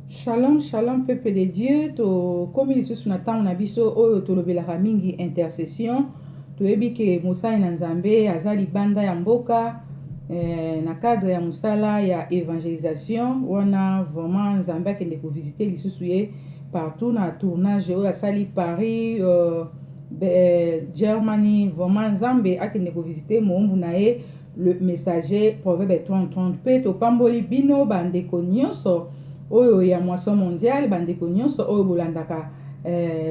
Shalom shalom peuple de Dieu, tokomi lisusu na ntango na biso oyo tolobelaka mingi intercession. Toyebi ke mosali na Nzambe aza libanda ya mboka na cadre ya mosala ya evangelisation wana, vraiment Nzambe akende kovisite lisusu ye partout na tournage oyo asali Paris, Germany. Vraiment Nzambe akende kovisite moombu na ye le messager Proverbe 30 30. Mpe topamboli bino bandeko nyonso oyo ya Moisson Mondiale, bandeko nyonso oyo bolandaka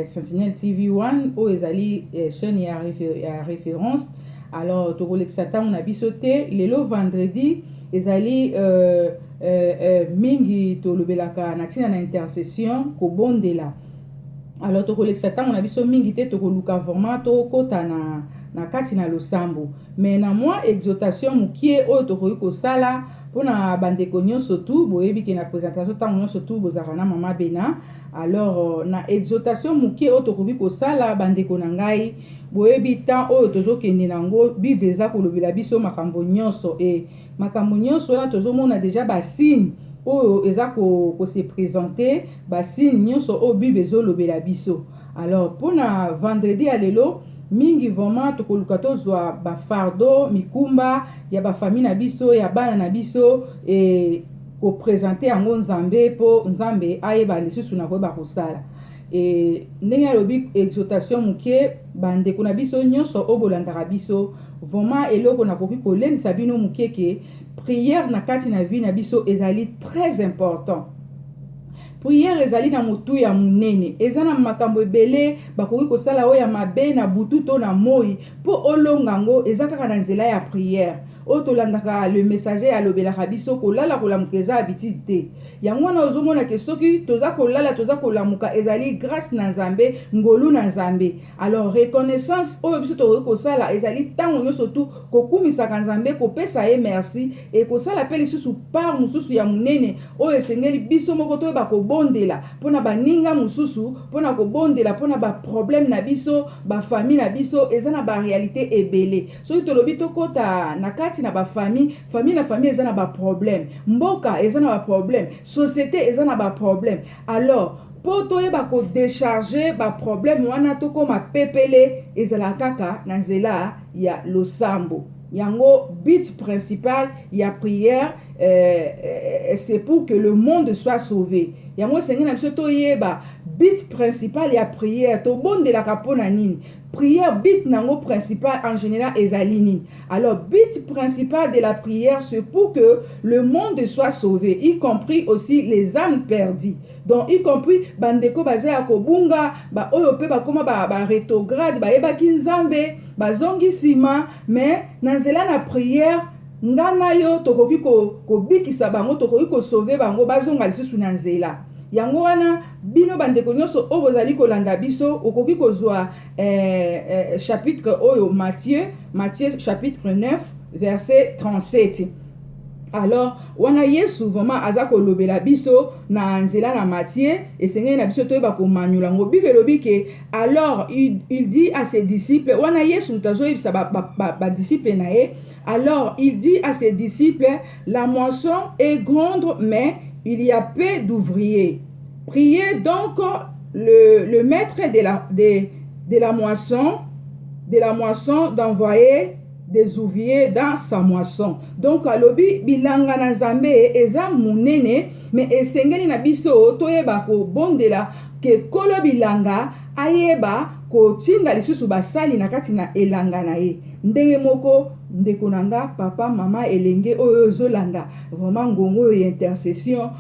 Sentinelle TV 1 oyo ezali chaîne ya référence. Alors tokolekisa ntango na biso te. Lelo vendredi ezali mingi tolobelaka na ntina na intercession, kobondela. Alors tokolekisa ntango na biso mingi te, tokoluka vraiment tokɔta na kati na losambo, mais na mwa exhortation mokie oyo tokoki kosala mpona bandeko nyonso tu. Boyebi ke na présentation ntango nyonso tu bozalaka na mama Bena. Alors na exhortation mokie oyo tokoki kosala, bandeko na ngai, boyebi temps oyo tozokende nango, Bible eza kolobela biso makambo nyonso. E makambo nyonso wana tozomona déjà basigne oyo eza kose présenter, basigne nyonso oyo Bible ezolobela biso. Alors mpona vendredi ya lelo mingi, vraiment tokoluka tozwa bafardeau, mikumba ya bafamille na biso, ya bana na biso, e koprésenter yango Nzambe mpo Nzambe ayeba lisusu na koyeba kosala. E ndenge alobi exhortation moke, bandeko na biso nyonso oyo bolandaka biso, vraiment eloko nakoki kolendisa bino moke ke prière na kati na vie na biso ezali très important. Prière ezali na motu ya monene, eza na makambo ebele bakoki kosala oyo ya mabe na butu to na moi. Mpo olonga yango eza kaka na nzela ya prière oyo tolandaka. Le messager alobelaka biso kolala kolamuka eza habitude te. Yango wana ozomona ke soki toza kolala, toza kolamuka, ezali grâce na Nzambe, ngolu na Nzambe. Alors reconnaissance oyo biso tokoki kosala ezali ntango nyonso tu kokumisaka Nzambe, kopesa ye merci, ekosala mpe lisusu part mosusu ya monene oyo esengeli biso moko toyeba kobondela mpona baninga mosusu, mpona kobondela mpona baproblème na biso, bafamille na biso. Eza na baréalité ebele. Soki tolobi tokɔta na kati na bafamille, famille na famille eza na baproblème, mboka eza na baproblème, société eza na baproblème. Alors mpo toyeba kodécharger baproblème wana, tokóma pepele, ezala kaka na nzela ya losambo. Yango but principal ya prière, c'est pour que le monde soit sauvé. Yango esengeli na biso toyeba but principal ya prière. Tobondelaka mpona nini? Prière, but nango principal en général ezali nini? Alors but principal de la prière, c'est pour que le monde soit sauvé, y compris aussi les âmes perdues, donc y compris bandeko baza ya kobunga, baoyo mpe bakóma barétrograde, bayebaki Nzambe, bazongi nsima. Mais na nzela na prière, nga na yo tokoki kobikisa bango, tokoki kosauver bango, bazonga lisusu na nzela. Yango wana bino bandeko nyonso oyo bozali kolanda biso, okoki kozwa chapitre oyo Matthieu chapitre 9 verset 37. Alors wana Yesu vraiment aza kolobela biso na nzela na Matthieu, esengeli na biso toyeba komanyola yango. Bible elobi ke alors il dit à ses disciples, wana Yesu moto azoyebisa badisciple ba, ba na ye, alors il dit à ses disciples: "La moisson est grande, mais il y a peu d'ouvriers. Priez donc le maître de la moisson d'envoyer des ouvriers dans sa moisson." Donc alobi bilanga na Nzambe eza monene, mais esengeli na biso toyeba kobondela ke Nkolo bilanga ayeba kotinda lisusu basali na kati na elanga na ye. Ndenge moko, ndeko na nga, papa, mama, elenge oyo ozolanda vraiment ngongo oyo ya intercession,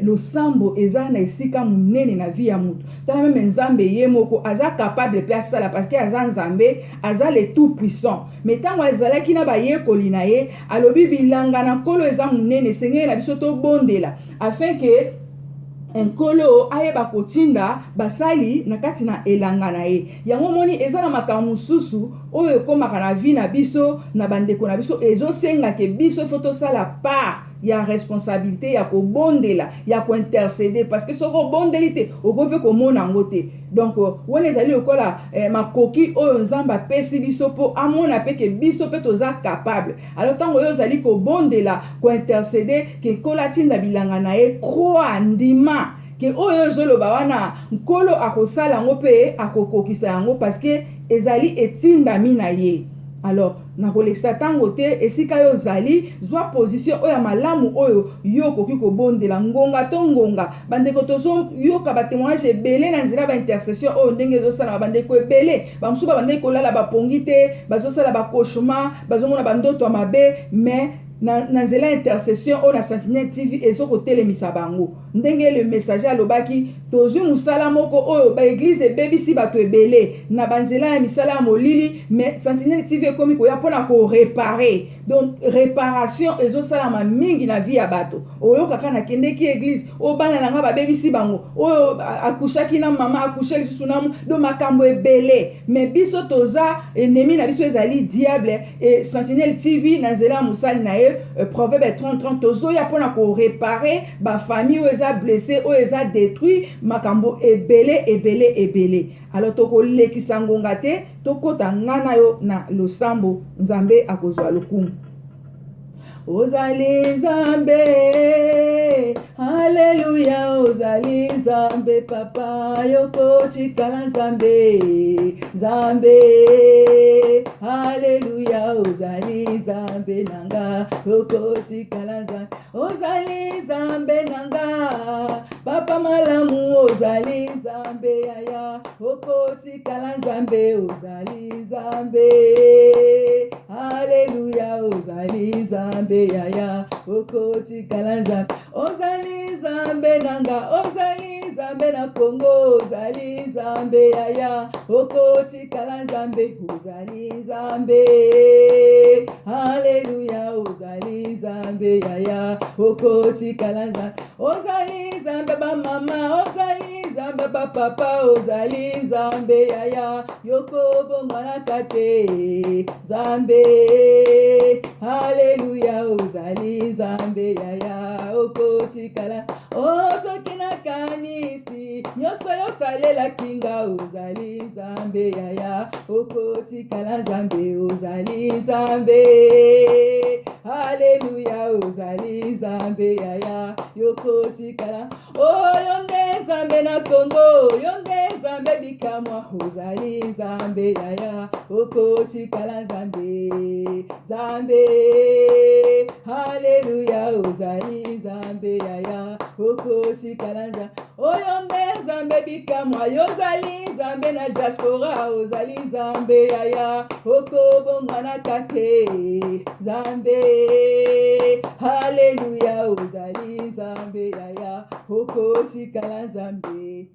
losambo eza na esika monene na vie ya motu. Tala, même Nzambe ye moko aza capable mpe asala, parce que aza Nzambe, aza le tout puissant, mais ntango azalaki na bayekoli na ye, alobi bilanga na Nkolo eza monene, esengeli na biso tobondela afin ke Nkolo ayeba kotinda basali na kati na elanga na ye. Yango moni eza na makambo mosusu oyo ekómaka na vie na biso, na bandeko na biso, ezosenga ke biso faut tosala part. ya responsabilité ya kobondela, ya kointercéder, parce que soki obondeli te, okoki mpe komona yango te. Donc wana ezali lokola makoki oyo Nzambe apesi biso mpo amona mpe ke biso mpe toza capable. Alors ntango oyo ozali kobondela, kointercéder ke Nkolo atinda bilanga na ye, crois, ndima ke oyo ozoloba wana, Nkolo akosala yango mpe akokokisa yango, parce que ezali etindami na ye. Alors nakolekisa ntango te. Esika yo ozali, zwa position oyo ya malamu oyo yo okoki kobondela ngonga to ngonga. Bandeko, tozoyoka batémoignage ebele na nzela baintercession oyo ndenge ezosalama. Bandeko ebele, bamosusu babandeki kolala bapongi te, bazosala bacauchemar, bazomona bandoto ya mabe, mais na nzela ya intercession oyo na Sentinelle TV ezokotelemisa bango. Ndenge le messager alobaki, tozwi mosala moko oyo baéglise ebebisi bato ebele na banzela ya misala ya molili, mais Sentinelle TV ekomi koya mpona koréparer. Donc réparation ezosalama mingi na vie ya bato. Oyokaka: "Nakendeki église oyo, bana na nga babebisi bango, oyo akushaki na mama, akushe lisusu na." Donc makambo ebele. Mais biso toza, ennemi na biso ezali diable, e Sentinelle TV na nzela ya mosali na ye Proverbe 30 30, tozoya mpona koréparer bafamille oyo eza blessé, oyo eza détruit, makambo ebele ebele ebele. Alors tokolekisa ngonga te, tokɔta nga na yo na losambo. Nzambe akozwa lokumu. Ozali Nzambe, aleluya, ozali Nzambe papa, yokotikala Nzambe, Nzambe, aleluya, ozali Nzambe nanga, yokotikala Nzambe, ozali Nzambe nanga, papa malamu, ozali Nzambe yaya, okotikala Nzambe, ozali Nzambe, aleluya, ozali Nzambe yaya, okotikala Nzambe, ozali Nzambe nanga, ozali Nzambe na Kongo, ozali Nzambe yaya, okotikala Nzambe, ozali Nzambe, aleluya, ozali Nzambe yaya, okotikala Nzambe, ozali Nzambe bamama, ozali Nzambe bapapa, ozali Nzambe yaya, yokobongwanaka te, Nzambe, aleluya, ozali Nzambe yaya, okotikala. Soki nakanisi nyonso yosalelaki nga, ozali Nzambe yaya, okotikala Nzambe, ozali Nzambe, aleluya, ozali Nzambe yaya, yokotikala. Oyo nde Nzambe na Kongo, yo nde Nzambe bikamwa, ozali Nzambe yaya, okotikala Nzambe, Nzambe, aleluya, ozali Nzambe yaya, okotikala Nzambe. Oyo nde Nzambe bikamwa, yo ozali Nzambe na diaspora, ozali Nzambe yaya, okobongwanaka te, Nzambe, aleluya, ozali Nzambe yaya, okotikala Nzambe.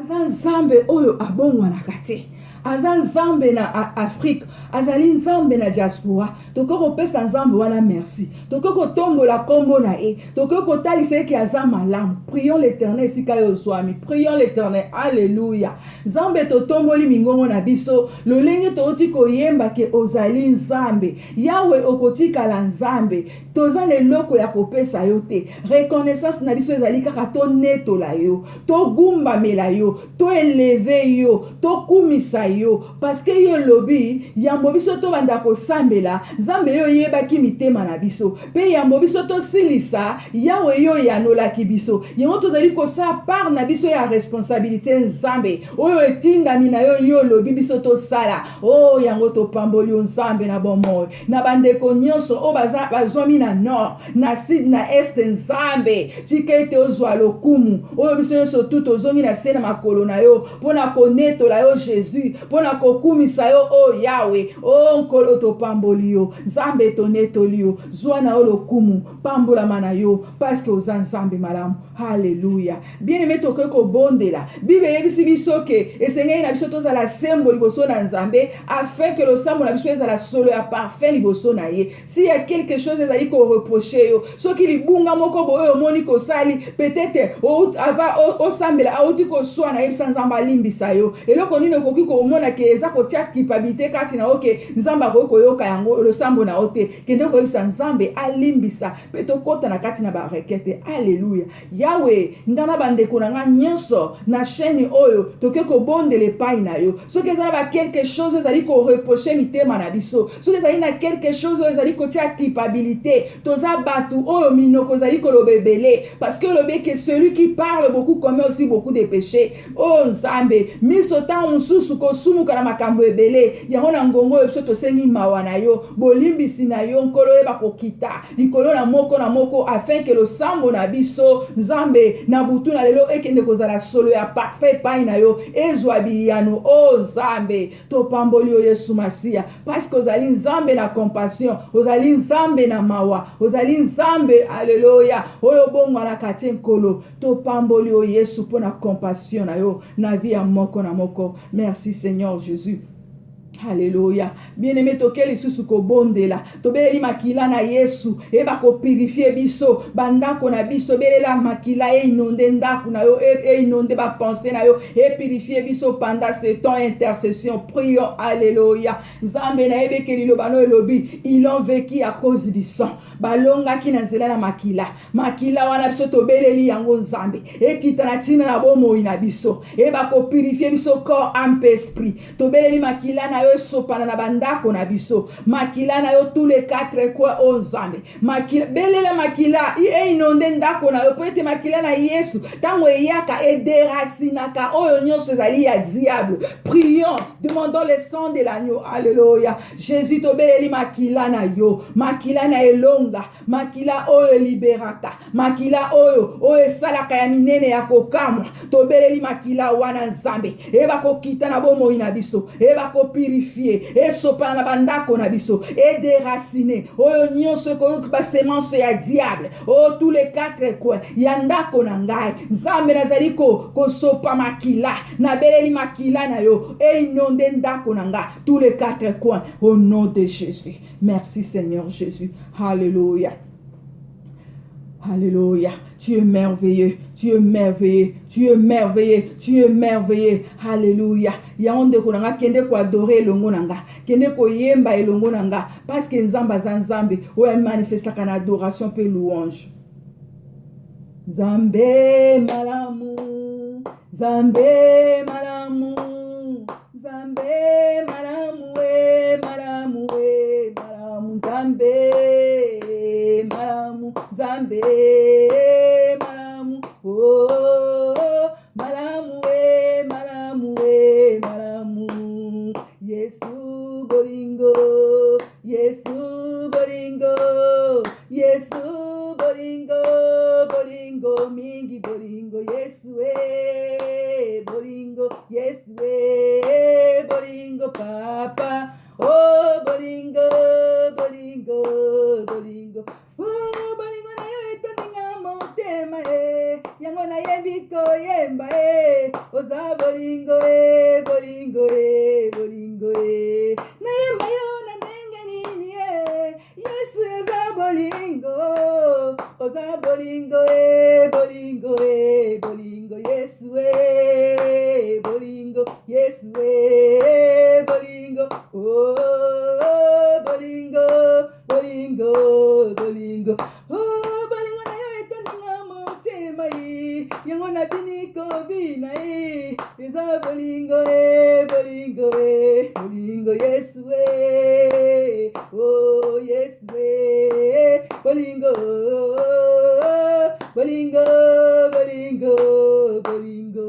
Aza Nzambe oyo abongwanaka te. Aza Nzambe na Afrique, azali Nzambe na diaspora. Tokoki kopesa Nzambe wana merci, tokoki kotombola nkombo na ye, tokoki kotalisa eke aza malamu. Prions l'Éternel esika yo ozwami. Prions l'Éternel. Alleluya. Nzambe, totomboli mingongo na biso lolenge touti koyemba ke ozali Nzambe Yawe, okotikala Nzambe. Toza na eloko ya kopesa yo te. Reconnaissance na biso ezali kaka tonetola yo, togumbamela yo, toélever yo, tokumisa yo, parce que yo olobi yambo biso tobanda kosambela, Nzambe, yo oyebaki mitema na biso, mpe yambo biso tosilisa, Yawe, yo oyanolaki biso. Yango tozali kosala part na biso ya responsabilité, Nzambe, oyo etindami na yo, yo olobi biso tosala. O oh, yango topamboli yo, Nzambe na bomoi na bandeko nyonso oyo bazwami na nord, na sud, na est. Nzambe, tika ete ozwa lokumu. Oyo biso nyonso tu tozongi na se na makolo na yo mpo na konetola yo, Jésus, mpo na kokumisa yo, o Yawe, o Nkolo. Topamboli yo, Nzambe, tonetoli yo. Zwa na yo lokumu, pambolama na yo, parce que oza Nzambe malamu. Halleluya. Bien aimé, tokoki kobondela. Bible eyebisi biso ke esengeli na biso tozala sembo liboso na Nzambe, afin ke losambo na biso ezala solo ya parfum liboso na ye. Si ya quelque chose ezali koreprocher yo, soki libunga moko boye omoni kosali, peut-être ava osambela auti koswa. koswana, yebisa Nzambe alimbisa yo. Eloko nini okoki komona ke eza kotia culpabilité kati na yo, ke Nzambe akoki koyoka yango losambo na yo te? Kende koyebisa Nzambe alimbisa mpe tokɔta na kati na barequêtes. Alleluya! Yawe, nga na bandeko na nga nyonso na chaîne oyo, toke kobondela epai na yo. Soki eza na baquelque chose ezali koreprocher mitema na biso, soki ezali na quelque chose oyo ezali kotia culpabilité, toza bato oyo minoko ezali koloba ebele, parce que olobi ke celui qui parle beaucoup commet aussi beaucoup de péchés. Oyo Nzambe, miso ntango mosusu kosumuka na makambo ebele yango. Na ngongo oyo, biso tosengi mawa na yo, bolimbisi na yo, Nkolo. Oyeba kokita likolo na moko na moko, afin ke losambo na biso, Nzambe, na butu na lelo ekende kozala solo ya parfait epai na yo, ezwa biyano. O Nzambe, topamboli yo, Yesu Masiya, parce que ozali Nzambe na compassion, ozali Nzambe na mawa, ozali Nzambe, alleluya, oyo obongwanaka te. Nkolo, topamboli yo, Yesu, mpo na compassion na yo na vie ya moko na moko. Merci, Seigneur Jésus. Alleluya! Bien-aimé, toke lisusu kobondela. Tobeleli makila na Yesu eyeba kopurifier biso, bandako na biso. Belela makila einonder ndako na yo, einonder bapensées na yo, epurifier biso pendant ce temps. Intercession, prions. Alleluya! Nzambe, nayebi eke liloba no elobi: "Ils ont vécu à cause du sang." Balongaki na nzela na makila. Makila wana, biso tobeleli yango, Nzambe, ekita na ntina na bomoi na biso, eyeba kopurifier biso corps, âme mpe esprit. Tobeleli makila na yo esopana na bandako na biso, makila na yo tous les quatre coins. O Nzambe, makila, belela makila einonder ndako na yo, mpo ete makila na Yesu, ntango eyaka, edéracinaka oyo nyonso ezali ya diable. Prions, demandons le sang de l'agneau. Alléluia! Jésus, tobeleli makila na yo, makila na elonga, makila oyo eliberaka, makila oyo esalaka ya minene ya kokamwa. Tobeleli makila wana, Nzambe, eyeba kokita na bomoi na biso, eyeba kopurifier, esopana na bandako na biso, edéraciner oyo nyonso ekoyoki basemences ya diable oyo tous les quatre coins ya ndako na ngai. Nzambe, nazali kosopa makila, nabeleli makila na yo einonder ndako na ngai, tous les quatre coins, au nom de Jésus. Merci, Seigneur Jésus. Alléluia! Alléluia. Tu es merveilleux. Tu es merveilleux. Tu es merveilleux. Tu es merveilleux. Alléluia. Yango, ndeko na nga, kende koadorer elongo na nga, kende koyemba elongo na nga, parce que Nzambe aza Nzambe oyo amanifestaka na adoration mpe louange. Nzambe malamu, Nzambe malamu, Nzambe malamu e, malamu e, malamu. Nzambe malamu, Nzambe malamu, oh, malamu e, malamu e, malamu. Yesu bolingo, Yesu bolingo, Yesu bolingo, bolingo mingi, bolingo. Yesu e, bolingo. Yesu e, bolingo. Papa, oh, bolingo, bolingo, bolingo. Oh, bolingo na yo etondinga motema e, yango nayebi koyemba e. Oza bolingo e, bolingo e, bolingo e. Nayemba yo na ndenge nini e? Yesu eza bolingo, oza bolingo e, bolingo e, bolingo. Yesu e, bolingo. Yesu e, bolingo. Oh, bolingo, bolingo, bolingo. Oh, bolingo na yo etondinga motema ye, yango nabini kobina ye. Eza bolingo e, bolingo e, bolingo. Yesu e, oh, Yesu e, bolingo, bolingo, bolingo, bolingo.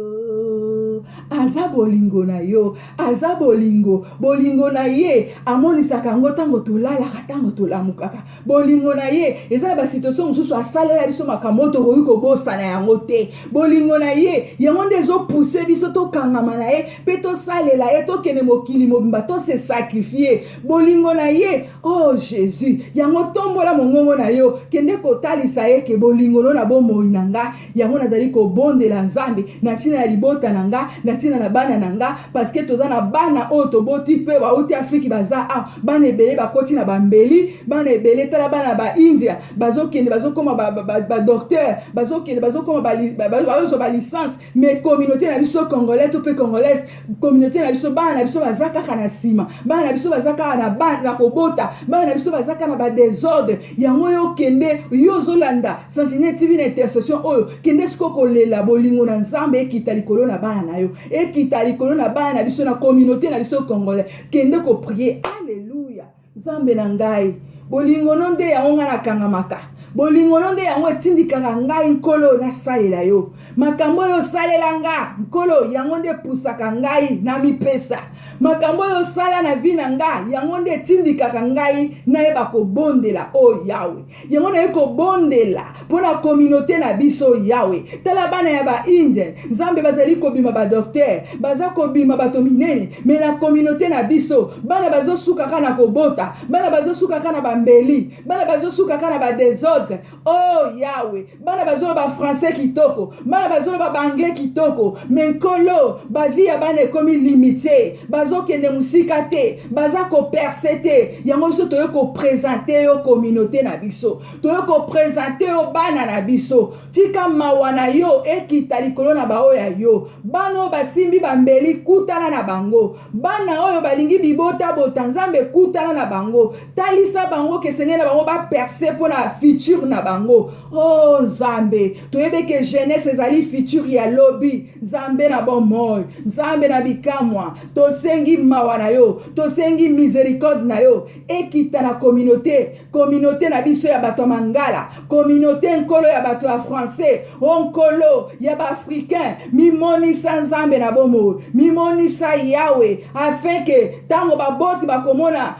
Aza bolingo na yo, aza bolingo. Bolingo na ye amonisaka yango ntango tolalaka, ntango tolamukaka. Bolingo na ye eza na basituation mosusu asalela biso makambo oyo tokoki kobosana yango te. Bolingo na ye yango nde ezopousser biso tokangama na ye mpe tosalela ye, tokende mokili mobimba, tose sacrifier. Bolingo na ye, oh Jésus, yango tombola mongongo na yo, kende kotalisa ye ke bolingo no na bomoi na nga. Yango nazali kobondela, Nzambe, na ntina ya libota na nga, na ntina ntina na bana na nga, parce que toza na bana oyo toboti mpe bauti Afriki, baza awa. Bana ebele bakoti na bambeli, bana ebele, tala bana ba India bazokende, bazokoma badocteur, bazokende, bazokoma, bazozwa balicence. Mais communauté na biso congolais to mpe congolaise, communauté na biso, bana na biso baza kaka na nsima, bana na biso baza kaka na bana na kobota, bana na biso baza kaka na badésordre. Yango oyo okende, yo ozolanda Sentinelle TV na intercession oyo, kende siko kolela bolingo na Nzambe ekita likolo na bana na yo, ekita likolo na bana na biso, na communauté na biso congolais. Kende koprier. Alleluya! Nzambe na ngai, bolingo no nde yango ngai nakangamaka, bolingo no nde yango etindikaka ngai, Nkolo, nasalela yo. Makambo oyo osalela nga, Nkolo, yango nde epusaka ngai na mipesa. Makambo oyo osala na vie na nga, yango nde etindikaka ngai nayeba kobondela. O Yawe, yango naye kobondela mpo na communauté na biso. Yawe, tala bana ya baindien, Nzambe, bazali kobima badocteur, baza kobima bato minene, mais na communauté na biso bana bazosukaka na kobota, bana bazosukaka na bambeli, bana bazosukaka na badésordre. O oh, Yawe, bana bazoloba français kitoko, bana bazoloba baanglais kitoko, mais Nkolo, bavie ya bana ekomi limité, bazokende mosika te, baza kopercer te. Yango biso toye koprésenter yo communauté na biso, toye koprésenter yo bana na biso. Tika mawa na yo ekita likolo na baoyo ya yo, bana oyo basimbi bambeli, kutana na bango. Bana oyo balingi bibotabota, Nzambe, kutana na bango, talisa bango ke esengeli na bango bapercer mpo na futur na bango. O oh, Nzambe, toyebi ke jeunesse ezali futur ya lobi. Nzambe na bomoi, Nzambe na bikamwa, tosengi mawa na yo, tosengi miséricorde na yo ekita na communauté na biso ya bato ya mangala, communauté, Nkolo, ya bato ya français. O Nkolo, ya baafricain, mimonisa, Nzambe na bomoi, mimonisa, Yawe, afin ke ntango baboti bakomona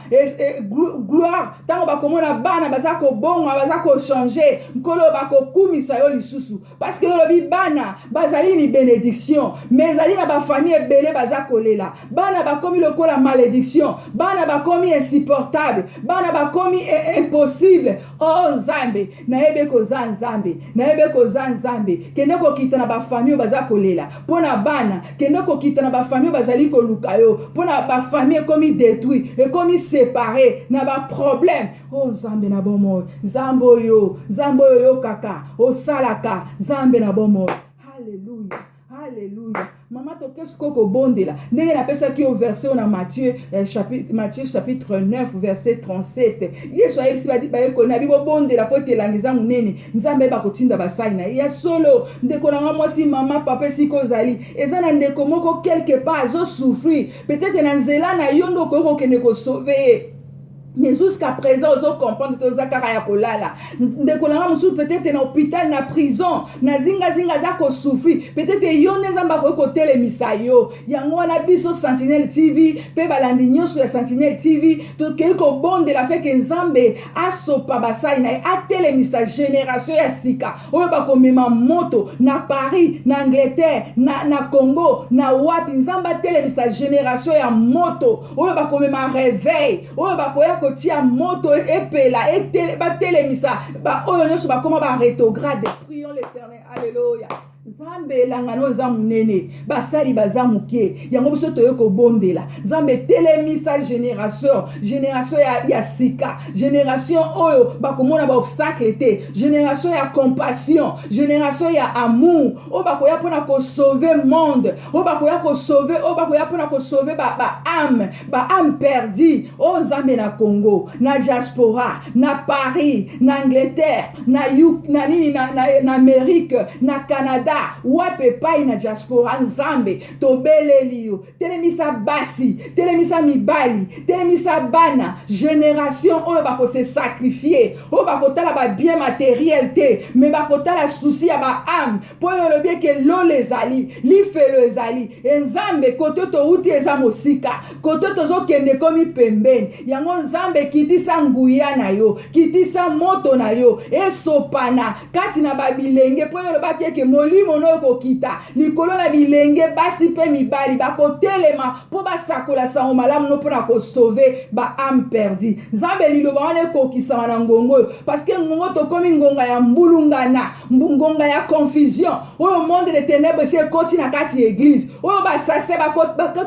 gloire, ntango bakomona bana baza kobongwa, baza kochanger, Nkolo, bakokumisa yo lisusu, parce que olobi bana bazali ni bénédiction. Mais ezali na bafamille ebele baza kolela, bana bakomi lokola malédiction, bana bakomi insupportable, bana bakomi impossible. O oh, Nzambe, nayebi koza Nzambe, nayebi koza Nzambe. Kende kokita na bafamille oyo baza kolela mpo na bana, kende kokita na bafamille oyo bazali koluka yo mpo na bafamille ekomi détruit, ekomi séparé na baproblème. O oh, Nzambe na bomoi, Nzambe oyo, Nzambe oyo oyokaka, osalaka, Nzambe na bomoi. Halleluya, halleluya! Mama, toke sikoyo kobondela ndenge napesaki yo verset oyo na Matthieu, chapitre, Matthieu chapitre 9 verset 37. Yesu ayebisi bayekoli na bi: bobondela mpo ete elanga eza monene, Nzambe ayeba kotinda basali na ye. Ya solo, ndeko na nga mwasi, mama, papa, esika ozali, eza na ndeko moko quelque part azosouffrir. Peut-être na nzela na yo nde okoki kokende kosauver ye, mais jusqu'à présent ozocomprendre te, oza kaka ya kolala. Ndeko na nga mosusu, peut-être na hôpital, na prison, na zingazinga, aza kosouffrir. Peut-être yo nde Nzambe akoki kotelemisa yo. Yango wana biso Sentinelle TV mpe balandi nyonso ya Sentinelle TV tokei kobondela feke Nzambe asopa basali na ye, atelemisa génération ya sika oyo bakomema moto na Paris, na Angleterre, na Congo, na wapi. Nzambe atelemisa génération ya moto oyo bakomema réveil, oyo bakoya kotia moto epela, batelemisa baoyo nyonso bakóma barétrograde. Prions l'Éternel. Alleluya! Nzambe, elanga no eza monene, basali baza moke. Yango biso toye kobondela. Nzambe, telemisa génération ya sika, génération oyo bakomona baobstacle te, génération ya compassion, génération ya amour, oyo bakoya mpona kosauver monde, oyo bakoya kosauver, oyo bakoya mpona kosauver baâme, baâme perdue. Oyo Nzambe, na Congo, na diaspora, na Paris, na Angleterre, na nini, na Amérique, na Canada, wapi epai na diaspora, Nzambe, tobeleli yo: telemisa basi, telemisa mibali, telemisa bana, génération oyo bakose sacrifier, oyo bakotala babien matériel te, mais bakotala souci ya baâme. Mpo oyo olobi eke lola ezali, lifelo ezali. E Nzambe, kote touti eza mosika, kote tozokende ekomi pembeni. Yango Nzambe, kitisa nguya na yo, kitisa moto na yo esopana kati na babilenge, mpo oyo olobaki eke molimo. Molimo no ekokita likolo na bilenge basi mpe mibali, bakotelema mpo basakola sango malamu no mpo na kosauve ba âme perdue. Nzambe, liloba wana ekokisama na ngonga oyo, parce que ngonga tokomi ngonga ya mbulungana, ngonga ya confusion oyo monde de ténèbres esi ekoti na kati ya église, oyo basase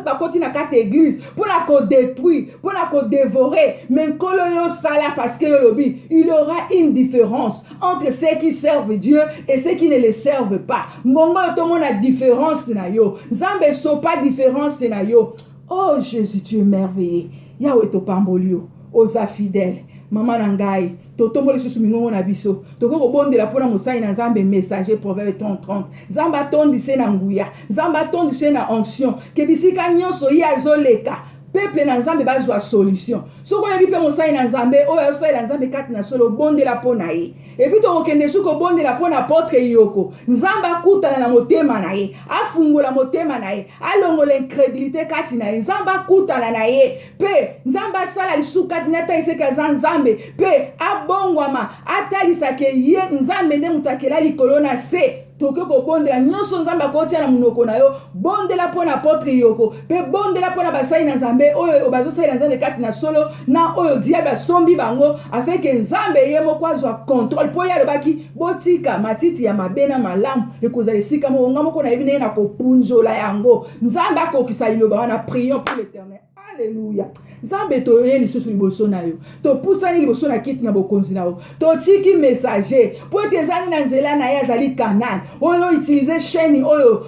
bakoti na kati ya église mpo na kodétruire, mpo na kodévorer. Mais Nkolo, yo sala, parce que yo lobi il y aura une différence entre ceux qui servent Dieu et ceux qui ne le servent pas. Ngonga oyo tomona différence na yo, Nzambe, esopa différence na yo. Oh Jésus, tu es merveilleux. Yawe, topamboli yo, oza fidèle. Mama na ngai, totomboli lisusu mingongo na biso, tokoki kobondela mpona mosali na Nzambe Messager Proverbe 30 30. Nzambe atondise na nguya, Nzambe atondise na onction, ke bisika nyonso ye azoleka, peuple na Nzambe bazwa solution. Soki oyebi mpe mosali na Nzambe oyo azosalela Nzambe kati na solo, obondela mpo na ye. Et puis tokokende soki kobondela mpo na apôtre Yoko. Nzambe akutana na motema na ye, afungola motema na ye, alongola incrédulité kati na ye. Nzambe akutana na ye mpe Nzambe asala lisusu kati na atalisaki aza Nzambe, mpe abongwama, atalisaka ye Nzambe nde moto akela likolo na se. Tokoki kobondela nyonso Nzambe akotia na monoko na yo. Bondela mpo na apôtre Yoko, mpe bondela mpo na basali na Nzambe oyo bazosalela Nzambe kati na solo, na oyo diable asombi bango, afin ke Nzambe ye moko azwa contrôle, mpo ye alobaki: "Botika matiti ya mabe na malamu ekozala esika moko, nga moko nayebi ndenge na kopunzola yango." Nzambe akokisa liloba wana. Prions pour l'Éternel. Alleluya. Nzambe, toye lisusu liboso na yo, topusani liboso na kiti na bokonzi na yo, totiki Messager mpo ete ezali na nzela na ye, azali canal oyo utiliser chaîne oyo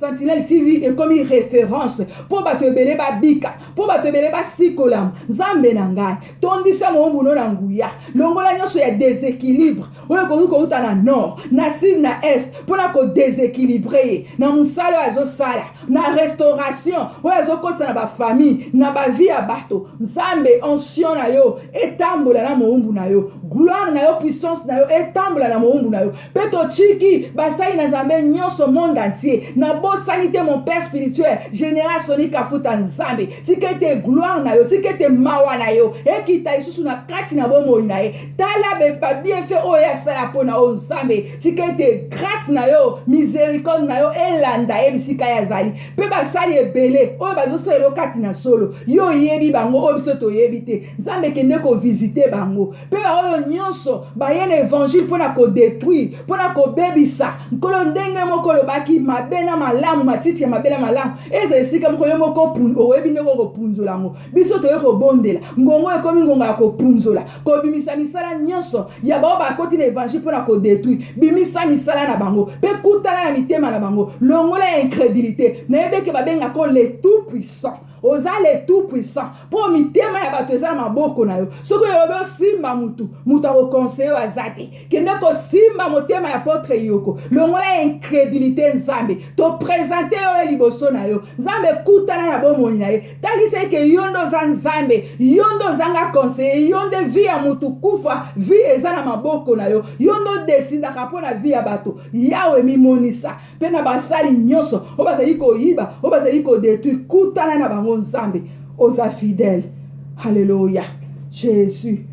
Sentinelle TV ekomi référence mpo bato ebele babika, mpo bato ebele basikolama. Nzambe na ngai, tondisa mowumbu na nguya, longola nyonso ya déséquilibre oyo ekoki kouta na nord, na sud, na est, mpona kodéséquilibrer ye na mosala oyo azosala, na restauration oyo azokotisa na bafamille, na bavie ya bato. Nzambe, onction na yo etambola na mowumbu na yo, gloire na yo, puissance na yo etambola na mowumbu na yo. Mpe totiki basali na Nzambe nyonso monde entier, nabosani te mon père spirituel, général Soni Kafuta. Nzambe, tika ete gloire na yo, tika ete mawa na yo ekita lisusu na kati na bomoi na ye. Tala babienfait oyo asala mpo na yo. Nzambe, tika ete grâce na yo, miséricorde na yo elanda ye bisika ye azali. Mpe basali ebele oyo bazosalela kati na solo, yo oyebi bango, oyo biso toyebi te. Nzambe, ekende kovisiter bango. Mpe baoyo nyonso baye na évangile mpo na kodétruire, mpo na kobebisa, Nkolo, ndenge moko olobaki mabe na malamu, matiti ya mabe na malamu ezala esika moko, yo moko oyebi ndenge okopunzola yango. Biso toye kobondela, ngongo ekomi ngonga ya kopunzola, kobimisa misala nyonso ya bao bakoti na évangile mpo na kodétruire. Bimisa misala na bango mpe kutana na mitema na bango, longola ya incrédulité. Nayebi eke babengako le tout puissant, oza le tout puissant, mpo mitema ya bato eza na maboko na yo. Soki oyebi osimba mutu, mutu akoconseiller oyo aza te. Kende kosimba motema ya apôtre Yoko, longola incrédulité. Nzambe, toprésenter oyo liboso na yo. Nzambe, kutana na bomoi na ye, talisa eke yo nde oza Nzambe, yo nde ozanga conseiller, yo nde vie ya mutu kufa, vie eza na maboko na yo, yo nde odécidaka mpo na vie ya bato. Yawe, mimonisa mpe na basali nyonso oyo bazali koyiba, oyo bazali kodétruire, kutana na bango. Nzambe, oza fidèle. Halleluya. Jésus,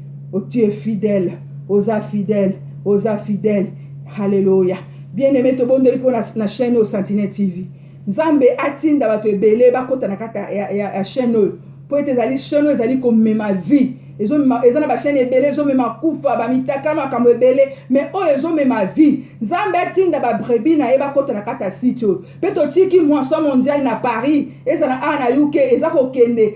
tu es fidèle, oza fidèle, oza fidèle. Halleluya. Bien aimé, tobondeli mpo na chaîne oyo Sentinelle TV. Nzambe atinda bato ebele bakɔta na kati ya chaîne oyo, mpo ete ezali chaîne oyo ezali komema vie. Eza na bachaîne ebele ezomema kufa, bamitaka, makambo ebele, mais oyo ezomema vie. Nzambe atinda babrebis na ye bakɔta na kati ya site oyo. Mpe totiki Moisson Mondiale na Paris, ezala awa na UK, eza kokende,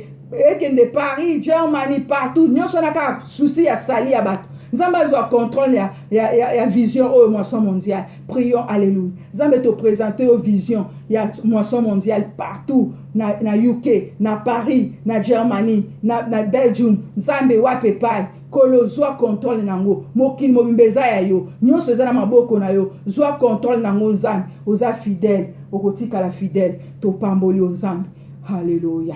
ekende Paris, Germany, partout nyonso wana, kaka souci ya salut ya bato. Nzambe azwa contrôle ya vision oyo Moisson Mondiale. Prions. Alléluia. Nzambe, toprésente yo vision ya Moisson Mondiale partout na UK, na Paris, na Germany, na Belgium. Nzambe, wape epai Kolo, zwa contrôle nango. Mokili mobimba eza ya yo, nyonso eza na maboko na yo, zwa contrôle nango. Nzambe, oza fidèle, okotikala fidèle. Topamboli yo, Nzambe. Halleluya.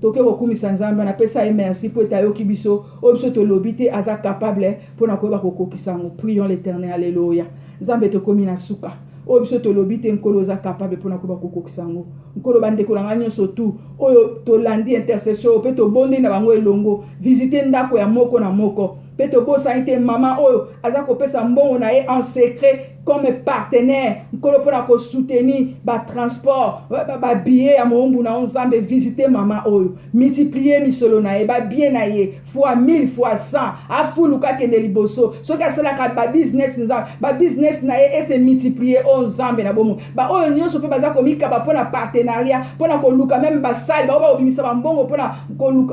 Toke kokumisa Nzambe, napesa ye merci mpo ete ayoki biso oyo biso tolobi te, aza capable mpona koyeba kokokisa yango. Prions l'Éternel. Alleluya. Nzambe, tokomi na suka. Oyo biso tolobi te, Nkolo, oza capable mpona koyeba kokokisa yango. Nkolo, bandeko na ngai nyonso tu oyo tolandi intercession oyo mpe tobondeli na bango elongo, visite ndako ya moko na moko. Mpe tobosani te mama oyo aza kopesa mbongo na ye en secret. comme partenaire nkolo mpo na kosoutenir batransport, babillet ya mowumbu na yo. Nzambe, visite mama oyo, multiplie misolo na ye, babien na ye fois 1000 fois 100, afuluka, akende liboso. Soki asalaka babusiness, Nzambe, babusiness na ye ese multiplie. Oyo Nzambe na bomo, baoyo nyonso mpe baza komikaba mpo na partenariat, mpo na koluka même basali, bao bakobimisa bambongo mpo na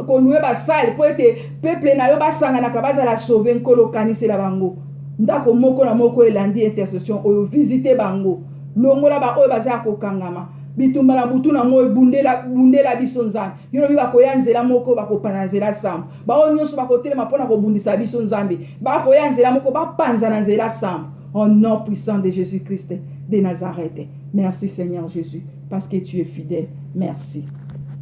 kolouer basali, mpo ete peuple na yo basanganaka, bazala sauvé. Nkolo, okanisela bango. Ndako moko na moko elandi intercession oyo, visite bango, longola baoyo baza ya kokangama. Bitumba na butu nango ebundela bundela biso. Nzambe, yo lobi bakoya nzela moko, bakopanza nzela sambo. Baoyo nyonso bakotelema mpona kobundisa biso, Nzambe, bakoya nzela moko, bapanza na nzela sambo, au nom puissant de Jésus Christ de Nazareth. Merci Seigneur Jésus, parce que tu es fidèle. Merci.